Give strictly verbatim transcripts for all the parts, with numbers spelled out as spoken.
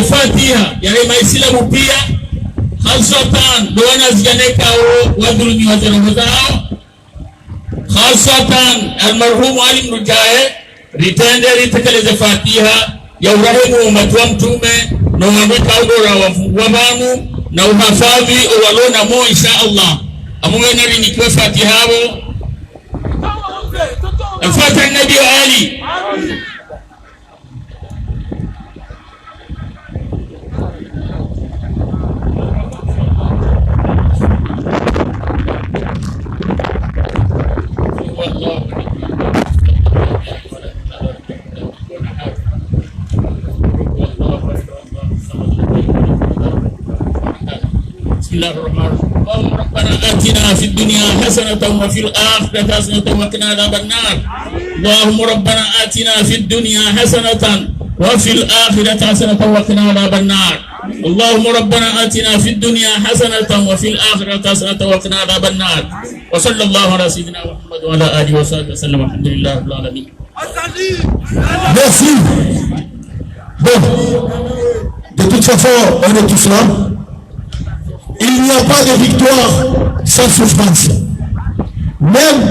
Fatiha, ya rehema Isilamu pia, khaswatan, ndo wanazidjana ikao wadhulumiwa ze roho zawo, khaswatan, almarhumu Ali Mnudjae, ritrende ritekeleze Fatiha, ya urehemu umati wa Mtrume, no wandru ikao ndo rawafungua pvanu, na uhafadhwi owalona mo, insha Allah. Amu ngena rinikiwe Fatiha apvo. Al-Fatiha, Nabi Ali. بسم الله الرحمن الرحيم. اللهم ربنا آتنا في الدنيا حسنة وفي الآخرة حسنة وقنا عذاب النار. اللهم ربنا آتنا في الدنيا حسنة وفي الآخرة حسنة وقنا عذاب النار. اللهم ربنا آتنا في الدنيا حسنة وفي الآخرة حسنة وقنا عذاب النار. وصلى الله على سيدنا محمد وعلى آله وصحبه وسلم. الحمد لله رب العالمين. Merci. Bon, de toute façon, on est tous là. Il n'y a pas de victoire sans souffrance. Même,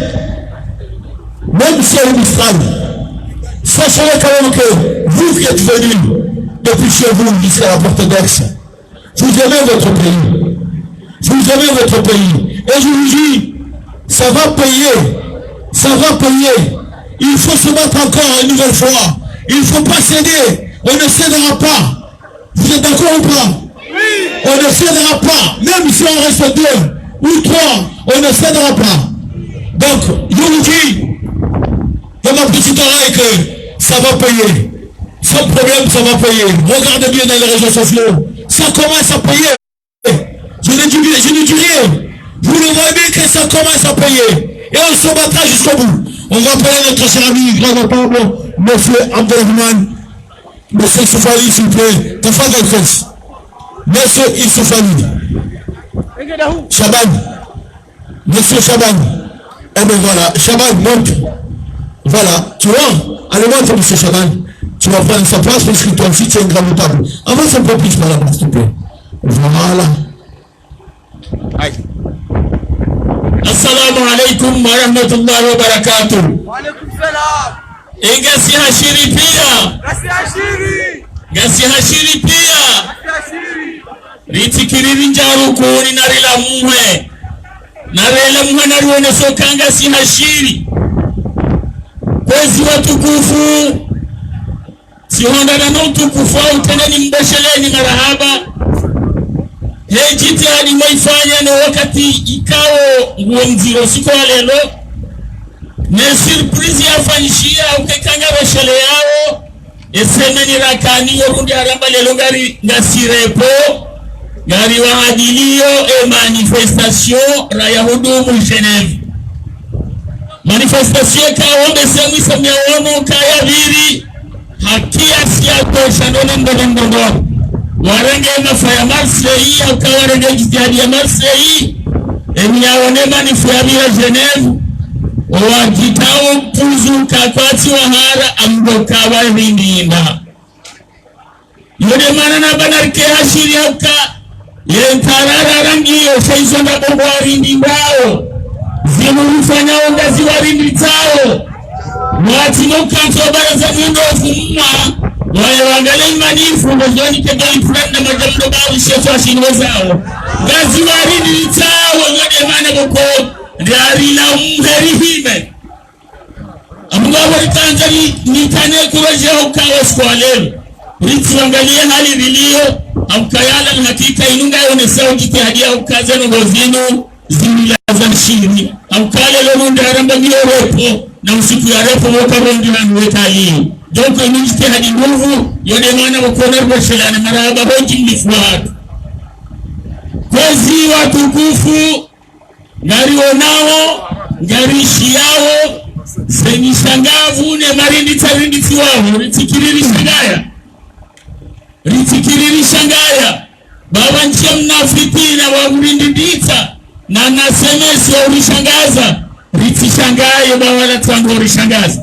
même si on est Israël, sachez quand même que vous qui êtes venus depuis chez vous jusqu'à la porte d'Aix, vous aimez votre pays. Vous aimez votre pays. Et je vous dis, ça va payer. Ça va payer. Il faut se battre encore une nouvelle fois. Il ne faut pas céder. On ne cédera pas. Vous êtes d'accord ou pas ? Oui. On ne cédera pas. Même si on reste deux ou trois, on ne cédera pas. Donc, je vous dis, dans ma petite oreille, que ça va payer. Sans problème, ça va payer. Regardez bien dans les réseaux sociaux. Ça commence à payer. Je ne dis, je ne dis rien. Vous le voyez bien que ça commence à payer. Et on se battra jusqu'au bout. On va appeler notre cher ami, grand notable, monsieur Abderrahmane, monsieur Issouf Ali, s'il vous plaît. Tafadhal, Monsieur Issouf Ali. Chaban. Monsieur Chaban. Eh ben voilà, Chaban, monte. Voilà, tu vois, allez, monte, monsieur Chaban. Tu vas prendre sa place parce que toi aussi, tu es un grand notable. Avance un peu plus par là-bas, s'il te plaît. Voilà. Aïe. Assalamu alaikum wa rahmatullahi wa barakatuh. Wa alaikum salam. Ngasi hashiri pia. Ngasi hashiri. Ngasi hashiri pia. Ngasi hashiri. Ritsikiriri ndjaru kuni na rilamuhe. Na rilamuhe na rionese uka ngasi hashiri. Kwezi watukufu, tsihondana no utukufu wa utrende nimbosheleni marahaba. He jitihadi mwaifanya no wakati ikao nguo mdziro siku wa lelo. Ne surprise yafanyishiha ukaya ngabosheleyao. Ye semaine rakana yo rundi haramba lelo ngari, ngasi repos, ngari wahadiliyo ye manifestation rayahudumu Genève. Manifestation ikao mbese mwisa myaono ukaya pviri, ha kiasi ya tosha ndo na ndo na ndo ndo. Warenge mafa ya Marseille, hauka warenge jitihadi ya Marseille, ye myaone manif yapvira Genève, owajitao mpuzu kakwatsi wahara amboka warindinda. Yo nde mana na bana rike hashiri hauka, ye ntarara rangiyo, sha izo nda bongo warindindao. Zinu rifanyao nda ziwarinditsao. Mwatsi no kantsi wa baraza mwendo fumwa, waye wangale imanifu, ndo zoni ke bali fulani na madjamu ndo bawu shefu wa shinwe zao. Nda ziwarinditsao, yo nde mana boko, nda rila mheri hime. Amu ngapvo ritsandza ni, nitane kureje hauka wo usiku wa lelo. Ritsiwangaliye hali riliyo, hauka yala ni hakika inu ngayonesao jitihadi ya uka ze ndrongoo zinu, zimila za shiri. Hauka lelo rundi haramba ngiyo repos, na usiku ya repos woka rundi na nuweka liyo. Donc, inu jitihadi nguvu, yo nde mana wokona riboshelane marahaba ho jimlifu wahatru. Kwezi watukufu, ngarionao, ngarishiyao, ze nyishangavu ne marinditsa rinditsiwao, ritsikiriri shangaya. Ritsikiriri shangaya. Baba ntsi ya mna fitina wa urindinditsa, na nasemesi wa urishangaza, ritsishangaye baba la tsango urishangaza.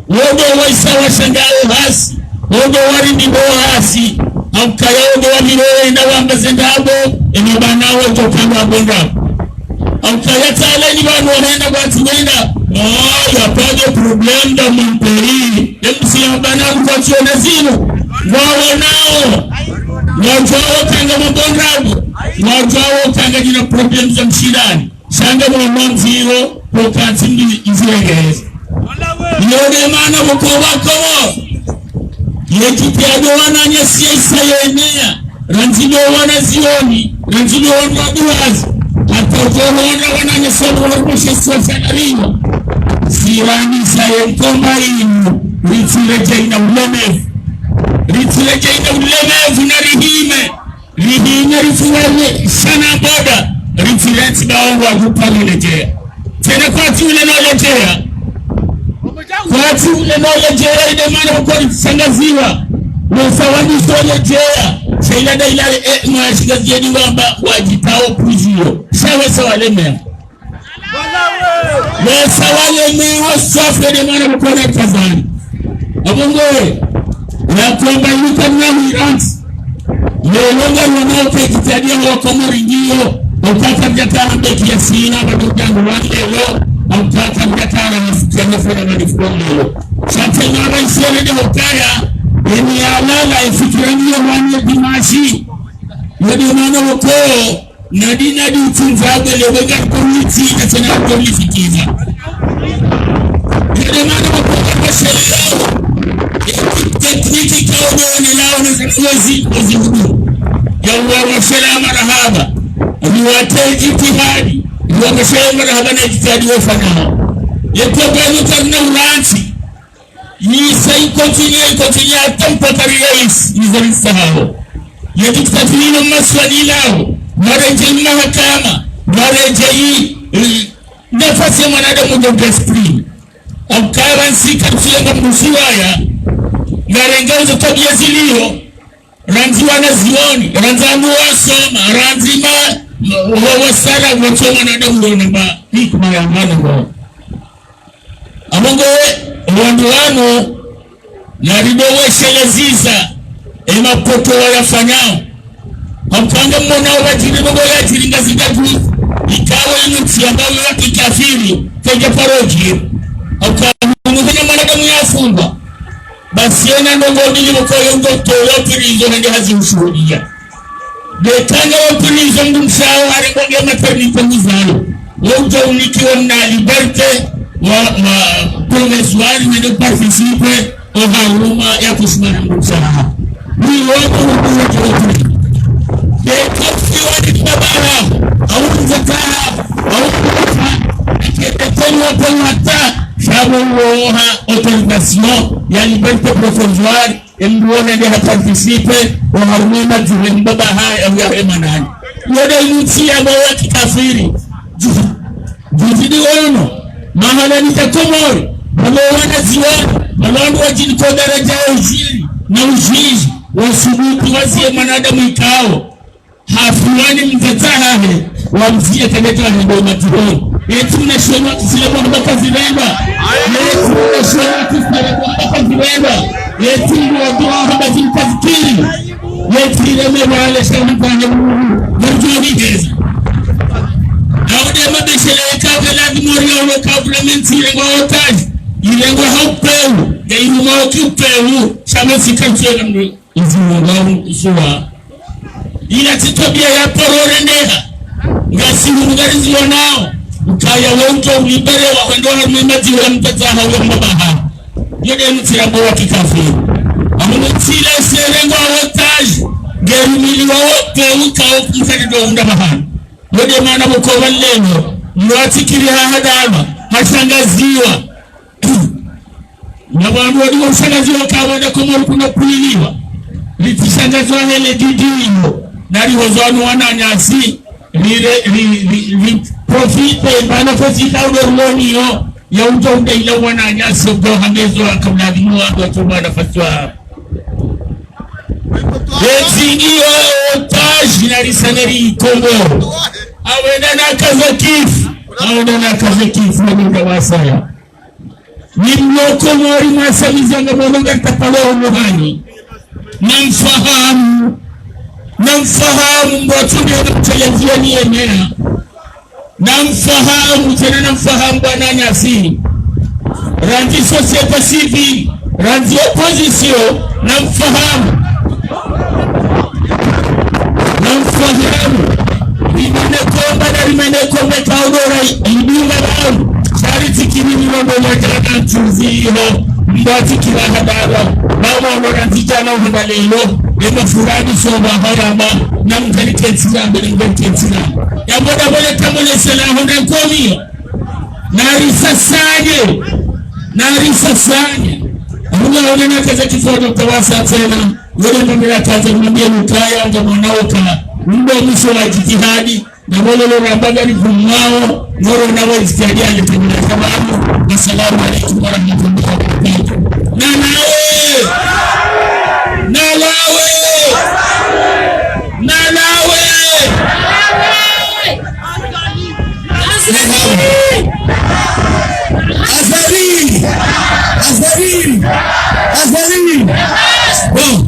Wodo waisa washangaye hasi, wodo warindi bo hasi. Hauka yawo ndo wahiro wenda wamba ze ndrabo, eno bana wo tokamba bonda. Hauka ya tala ni bana wahenda kwatsi wenda. Non, y a pas de problème dans mon pays. Emsi ya bana kwatsi wenda zinu. Wawo nawo. Wadjuwa wo kanga mabonda. Wadjuwa wo kanga djina problème za mshindani. Sha nge mwa mwandziro, ko kantsi ndi iziregeze. Iyo nde mana pvoko pvwa Komori. Ye kiti ya ndo wananyasi ya isa yenea. Randzi ndo wanazioni, randzi ndo wandru wa duwazi. Hata uko honda wananyasi wa mwanamshe swa sanariwa. Sirani sa ye nkomba inu, ritsiredjei na ulemevu. Ritsiredjei na ulemevu na rihime. Rihime ritsiwale shana boda, ritsiredji bawo wa kupali ledjea. Tsena kwatsi ule no ledjea. Kwatsi ule no ledjea, inde mana pvoko ritsangaziwa. Wesa wani so ledjea. Sha ila nda ila, eh, mwa shika ziyeni wamba wadjitao puziyo. Sha wesa walemea. Wesa walemewa swafi nde mana pvoko na tazani. Apvo ngowe, ya komba yuka na mirantsi. Lelo nga mwana uke kitadia wa Komori ndiyo, ukaka mjatara mbeki ya sina, bado jangu wa lelo, ukaka mjatara na fukia nefona na nifukia lelo. Sha tena ba isere nde ukaya, eni ya lala, ifikira ndiyo wanye dimashi. Yo nde mana pvoko, nadi, nadi utsinza abele wenga komiti na tsena komiti kiza. Yademana makoka kwa sheleo. Tekniki kaodo ni lao na zanawazi wazi hudu. Ya uwa wa shela marahaba. Ni wate jitihadi. Ni wa shela marahaba na jitihadi wafanao. Ye kwa kwa nuka na uranti. Yisa ikontinye, ikontinye hata mpaka rais, izalisa hao. Ya diktaturi no maswali lao, maredjei mahakama, maredjei, eh, nafasi ya mwanadamu ndo esprit. Ukaya nsika tuyenga mbusiwaya, ngarenga uzo tabia zilio, randzi wanazioni, randzi anu wasoma, randzi ma, ma, wa, wasara, wasoma na damu ndo namba, hikma ya mwana ngo. Apvo ngowe, wandru wanu, narido weshelezeza, emapoto wayafanyao. Hauka nge mwana wa djiri, ngo ya djiri Ngazidja tu, ikawo inu ntsi ambayo ya kikafiri, kedja paro djiri. Hauka mwana mwanadamu yafungwa. Basi yena ndrongo mbili pvoko yo ndo towa prison nde hazi ushuhudia. Nde tanga wa prison mdrumshe waho harengwa nge maternité mizalo. Wo udjo unikiwa na liberté wa, wa provisoire wende participer oharumwa ya kushimana mdrumshe waho. Ni wote udjo unikiwa. Nde kafiwa ni babara, au mzataha, au mzataha, akete tenu wa pemata, shabu woha autorisation ya liberté provisoire, emdru wone nde ha participer, oharumwa madjiri mbaba hahe, au ya hemanani. Yo nde inu ntsi ya mwa kikafiri. Ju-, juzidi wono, mahala ni ta Komori, pvalo wanazioni, pvalo wandru wadjini ko daraja ya ujiri, na ujiji, wasubuti waziye mwanadamu ikao. Hafiwa ni mdzadze hahe, wamziye kebeta hahe ndo madjironi. Eti mna shoni wa kisilamu wamba kazirendwa. Eti mna shoni wa kisilamu wamba kazirendwa. Eti mna shoni wa kisilamu wamba kazikiri. Eti ile mebale shoni kwa hamu. Ngarjo higeza. Aude mabeshele kabela dimori ya ulo kabla mentsi ile ngwa otage. Ile ngwa ha upvewu. Nge ilu mwa oki upvewu. Shame sika ntsuwe na mwe. Izi ngwa usuwa. Ila tsi twabiya ya paro rendeha. Ngasi hunu ngari ziwonao. Ukaya wo udjo uliberewa wendo harumwa madjiri ya mdzadze haho ya mbaba haho. Yo nde inu ntsi ya mwa kikafiri. Amu ntsi ile serengwa otage. Nge rumiliwa wote ukao mkali ndo unda mahana. Yo nde mana pvoko pvwa lelo. Mwatikiri ha hadama. Hashangaziwa. Na wandru wadi wa ushangaziwa kawa nda Komori kuna kuliliwa. Litishangazwa hele didi iyo. Nari hozwa wanu wananyasi. Lire, li, li, li, profite, mana fosita udo ruloni yo. Ya uto ude ila wananyasi udo hangezwa kabla dinu wandru watuwa na faswa. Eti iyo otage nari saneri Komori. Awenda na kaza kifu. Awenda na kaza kifu, na minda wasaya. Ni mloko mwari mwasamiza nga mwono nga tapalo muhani. Namfahamu, namfahamu, mbo tuni ya mtelevizioni yemea. Namfahamu, tsena namfahamu bwana Nasi. Randzi société civile, randzi opposition, namfahamu. Namfahamu. Rimene komba na rimene kombe kaudora idunga damu. Shari tikiri ni wando wajana ntuzi iho. Mbo tikira hadara. Mama wano randzi jana uhunda lelo. Ema furani soba harama. Namkali ketsira, mbele mbele ketsira. Ya boda boda tamole sela honda komi. Narisasanye. Narisasanye. Muna wale na kaza kifoto tawasa tsena. Wale mamira kaza mwambie mkaya, nga mwana uka. Mbo mwisho wa jitihadi. Na wale lo ramba gari kumwao. Noro na wa jitihadi ya lipimina sababu. Wassalamu alaikum warahmatullahi wabarakatuh. Nalawe! Nalawe! Nalawe! Azali! Azali! Azali! Bon.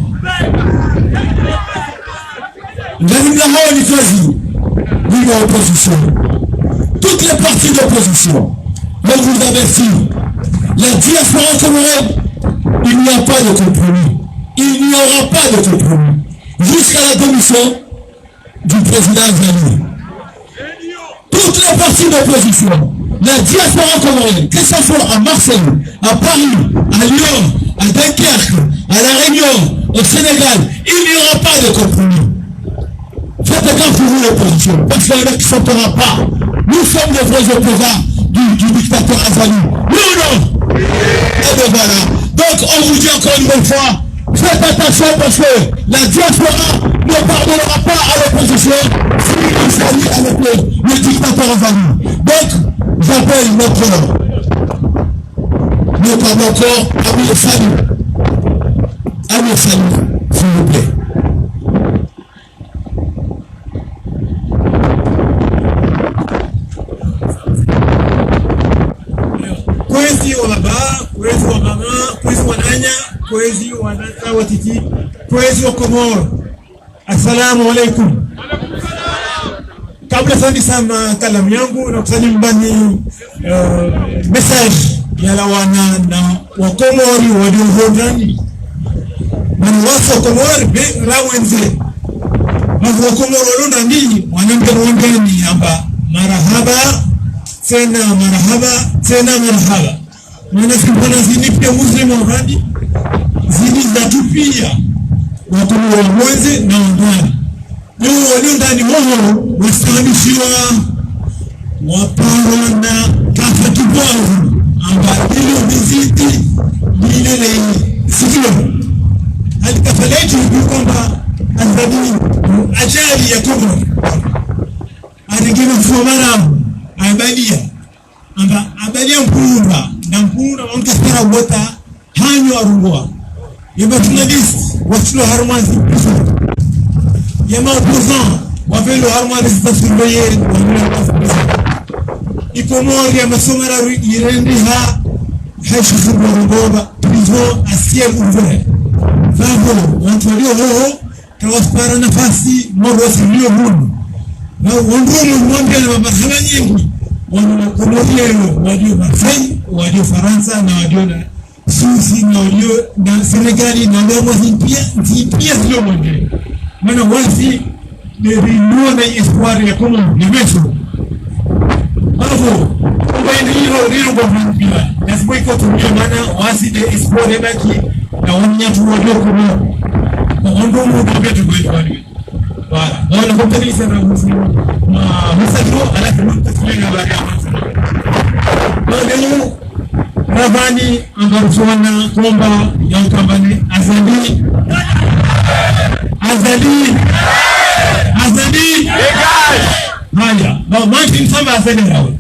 Ndani mla hao ni kazi. Ni la opposition. Toutes les partis d'opposition. Je vous avertis. La diaspora comorienne, il n'y a pas de compromis. Il n'y aura pas de compromis. Jusqu'à la démission du président Azali. Toutes les partis d'opposition, la diaspora comorienne, que ce soit à Marseille, à Paris, à Lyon, à Dunkerque, à La Réunion, au Sénégal, il n'y aura pas de compromis. Faites attention, vous, l'opposition, parce qu'il y en a qui ne s'entendront pas. Nous sommes les vrais opposants du, du dictateur Azali. Oui ou non ? Et bien voilà. Donc, on vous dit encore une bonne fois, faites attention parce que la diaspora ne pardonnera pas à l'opposition s'il s'allie avec le, le dictateur Azali. Donc, j'appelle notre, notre encore Amir Salim. Amir Salim, s'il vous plaît. Kwezi wa baba, kwezi wa mama, kwezi wananya, kwezi wananya watiti, kwezi wa Komoro. Assalamu alaikum. Kabla tsandisa makalamu yangu, nakusanya mbani, eh, message yalawana na Wakomori walio hondani. Mana wasi Wakomori be rawendze. Mana Wakomori walio ndani, wanambe hondani amba marahaba, tsena marahaba, tsena marahaba. Mana zipvana zini pia Muslim wa hondani, zini zatru pia. Wakomori wamwendze na hondani. Leo walio ndani wowo wastawishiwa, waparwa na kafa kipwavu, amba lilo viziti, lile le sikio. Hali kafa letu ni kwamba Azali ajali ya Komori. Arenge mafua maramu, abalia. Amba abalia mpundra, na mpundra wa mtu sara wota, hanyo arungwa. Yema journaliste, watrilwa harumwa zi prison. Yema opposant, wapvelwa harumwa zi surveiller, wapvelwa harumwa zi prison. Ikomori ya masomara ru-, irendiha, haishu surwa rugoba, prison à ciel ouvert. Vavo, wantru walio hoho, kawasipara nafasi, moro wasi rio hunu. Na wandru wamwambia na marahaba nyingi, wana Komori leo, walio Marseille, walio Farantsa, na walio na Suisse, na walio na Senegali, na walio mwa zi mpia, zi mpia zilio mwende. Mana wasi, ne rinua na espoir ya Komori, ne meso. Bravo. Kwa hivyo, hilo, hilo kwa mpira. Lazima iko tumia, mana wasi ne espoir ya baki, na wanyatu walio Komori. Kwa wandru wamwambia tu kwa hivyo. Voilà. Bon, on continue, c'est vrai, ma, ma, message, à la fin, on continue, on va dire. Bon, nous, Ravani, angaruswana, komba, yankambani, Azali. Azali. Azali. Haya, bon, manti msamba Azali lawe.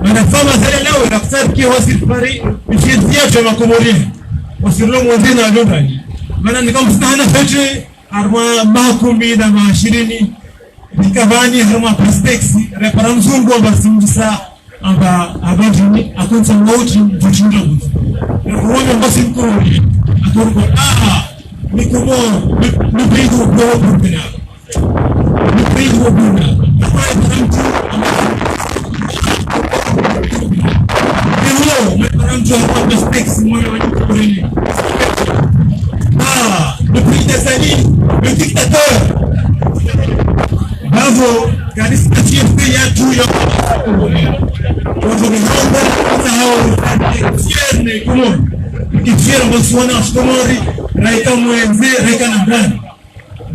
Mana msamba Azali lawe, na kusari kia wasi pari, mshizia chama Komori. Wasi lo mwendze na londani. Mana nika msina hana fete, harumwa makumi na mashirini, nikavani harumwa Pastex, repara mzungu amba simdisa, amba abadini, akonsa mauti, mvutinda mvuti. Rekuwona mbasi mkururi, akoriko, ah, ni Komori, ni, ni pays du développement. Ni pays du développement. Hapana mtu ambaye leo, hapana mtu ambaye respects mwana wa Komori. Ah, le président Azali, le dictateur. Bravo, Gadis, Gadis, ya tuyo. Watu ni hao, watu hao, fier ne Komori. Ki fier, wasuwana wa Komori, raika mwenze, raika na ndani.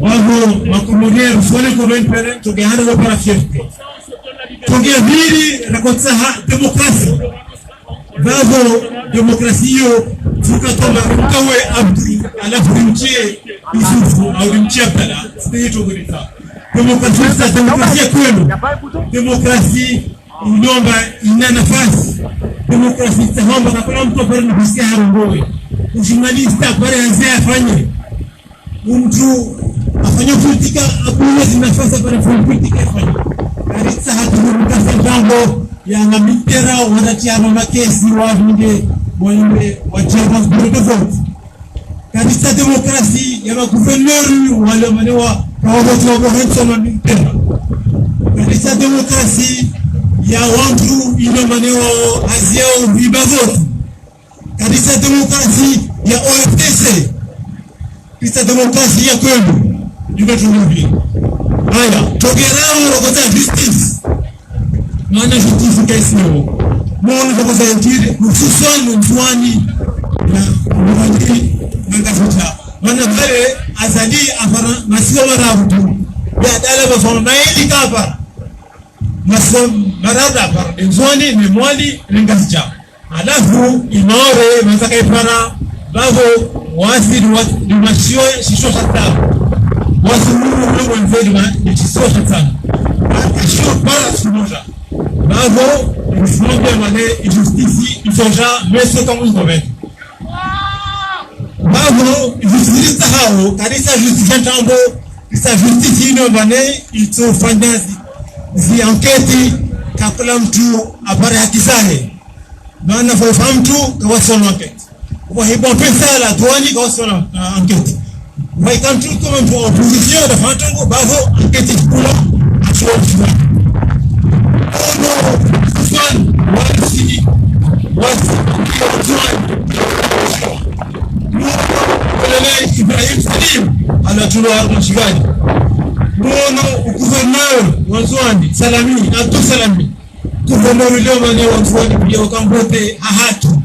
Bravo, makomorien, wasuwane Komori pvere, tugehana wa para fierté. Tugehiri, rakotsaha, démocratie. Bravo, démocratie yo, fuka tomba, mkawe Abdou, halafu rimtsie Youssouf, au rimtsie Abdallah, c'était trop brutal. Démocratie, c'est démocratie ya kweli. Démocratie, inomba, ina nafasi. Démocratie, c'est hamba, na kuna mtu pvare ni bisi harongowe. Journaliste, pvare hazi afanye. Mtu afanya politika, hakuna zinafasi pvare politika afanye. Karitsaha tu mkasa jambo, ya na mitera, wanati ya mama kesi, wa vinde, wa imbe, wa chama, bureau de vote. Karitsaha démocratie ya magouverneur wale manewa, kwa wote wa Bohanson wa Mintema. Karitsaha démocratie ya wandru ile manewa hazi yao viba vote. Karitsaha démocratie ya O R T C. Karitsaha démocratie ya kweli. Ndilo tunubi. Haya, tugehana rakotsaha justice. Mana justice kaisi yo. Mwana rakotsaha yentire, hususwan Ndzuani na Mwali na Ngazidja. Mana pvale Azali afara masiwa mararu tu. Ya dala bafana na ili kapvara. Masiwa mararu apvara, Ndzuani, ne Mwali, ne Ngazidja. Halafu, Maore, mazaka ipvara, bavo, wasi, wa, ni masiwa, shisho shatano. Wasi, muru, muru, mwenze, ni ma, ni shisho shatano. Shisho para sikumoja. Bavo, msimamia wale, injustice, isoja, meso, kamu, government. Bavo, justice hao, karitsaha justice ya ntambo, karitsaha justice ino mane, itso fanya zi, zi enquête, kakula mtu apvare haki zahe. Mana fo fa mtu, kawasona enquête. Wa hibo pesa la douane, kawasona, ah, enquête. Wa ika mtu kama mtu wa opposition, la fantongo, bavo, enquête kula, asho kula. Ono, Suzanne, wasi, wasi, Suzanne. Mwono, Colonel Ibrahim Salim, anatulwa harumwa shivani. Mwono, gouverneur wa Ndzuani, Salami, Abdou Salami. Gouverneur leo mane wa Ndzuani, pia wakambote, hahatu.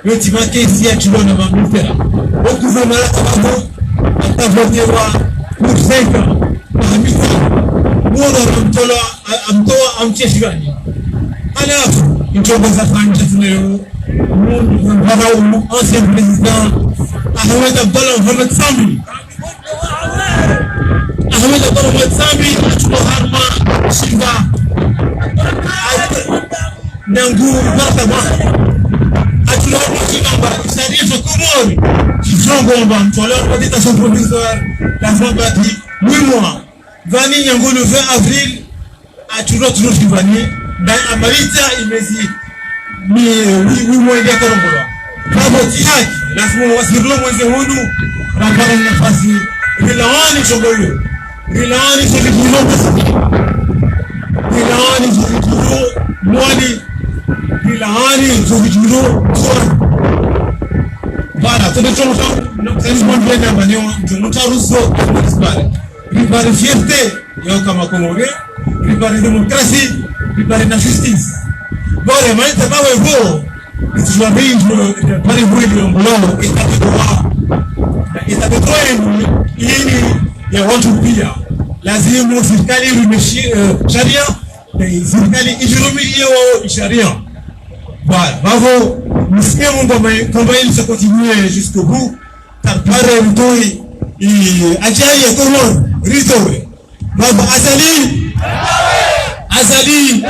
Yo tsi makesi ya tulona mamifera. O gouverneur akababo, akavotewa pour cinq ans. Mahamisa. Mwono amtola, a, amtoa, amtsie shivani. Halafu, itrongo za fanya tuneyo. Mwono, mwono, ancien président, Ahmed Abdallah Mohamed Sambi. Ahmed Abdallah Mohamed Sambi, atulwa harumwa shiva. Nangu baraka mwa. Atulwa harumwa shiva mba, isarifu Komori. Shizongo mba, mtwala mba dita son provisoire, la zamba ti, huit mois. Vani nangu le vingt avril, atulwa toujours shivani, na amaliza imezi, mi, wi, wi mwezi ya korongolwa. Bavo tsi haki, lazima wasirilo mwenze hunu, na pvara nafasi, rilawani shongo yo. Rilawani shongo yo, rilawani shongo yo, mwali, rilawani shongo yo, mwali. Voilà, c'est le temps, nous, nous, nous, nous, nous, nous, nous, ripare fierté, ya ukaya Makomori, ripare démocratie, ripare na justice. Bora, mani takawe vo, itsijua bindjo, ripare vo ili ombololo, état de droit. État de droit inu, ini ya wandru pia. Lazimu sirikali irumishi, eh, sharia, eh, sirikali irumishi yo sharia. Voilà, bravo. Msikie Mungu ame-, kamba ili ça continue jusqu'au bout. Taripare ritoi, i, ajali ya Komori, ritoi. Baba Azali. Azali.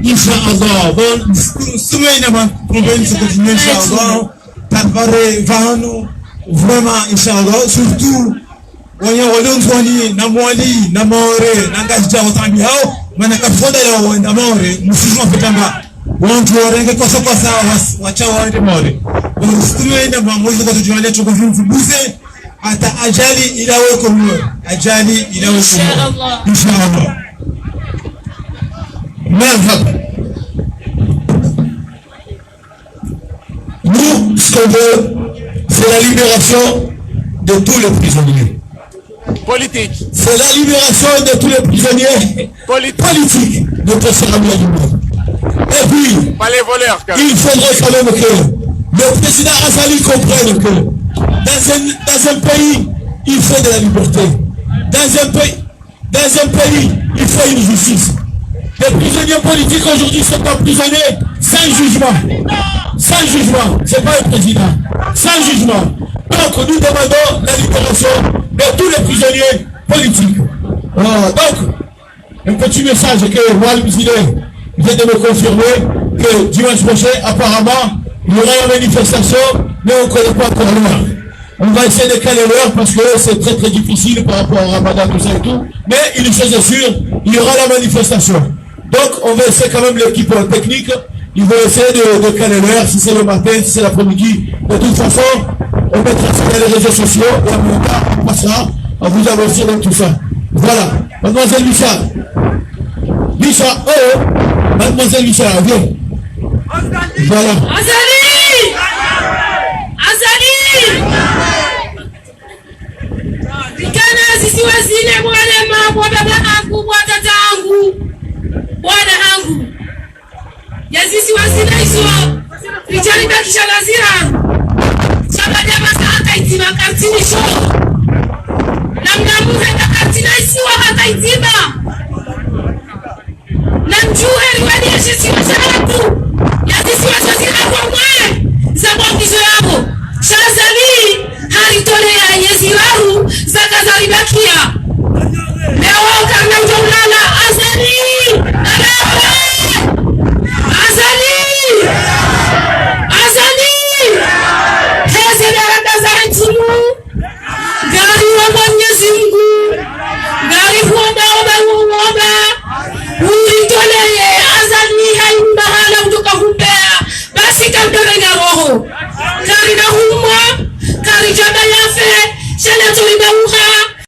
Inch'Allah. Bon, sumei na ma, convaincre, continuer, inch'Allah. Taripare vahanu, vraiment, inch'Allah. Surtout, wanya walio Ndzuani, na Mwali, na Maore, na Ngazidja, watambi hao, mana kafoda ya wenda Maore, musizwa fitamba. Wandru warenge kosa kosa, was-, wacha waende Maore. Bon, sumei na ma, mwezi kwa tujuane, tuko vimvu buze, Hata ajali ilawe Komori. Ajali ilawe Komori. Inshallah. Inshallah. Marhaba. Nous, ce qu'on veut, c'est la libération de tous les prisonniers. Politique. C'est la libération de tous les prisonniers Politique. politiques, notre cher ami Alimé. Et puis, Pas les voleurs, quand même. il faudrait quand même que le président Azali comprenne que dans un, dans un pays, il faut de la liberté. Dans un pays, dans un pays, il faut une justice. Les prisonniers politiques aujourd'hui sont emprisonnés sans jugement. Sans jugement. C'est pas un président. Sans jugement. Donc, nous demandons la libération de tous les prisonniers politiques. Euh, donc, un petit message que Walim Zidé vient de me confirmer que dimanche prochain, apparemment, il y aura la manifestation, mais on ne connaît pas encore l'heure. On va essayer de caler l'heure parce que c'est très, très difficile par rapport au ramadan, tout ça et tout. Mais une chose est sûre, il y aura la manifestation. Donc, on va essayer quand même l'équipe, euh, technique. Ils vont essayer de, de caler l'heure, si c'est le matin, si c'est l'après-midi. De toute façon, on mettra ça dans les réseaux sociaux et en même temps, on passera à vous avertir de tout ça. Voilà. Mademoiselle Lisa. Lisa, oh, oh. Mademoiselle Lisa, viens. Voilà. Azali! Azali! Rikana zisiwa zine, bwana ma, bwa baba hangu, bwa tata hangu, bwana hangu. Ya zisiwa zine izo, ridjali bakisha lazira. Shabada masa haka idzima kartini sho. Na mnamuhe na kartina isiwa haka idzima.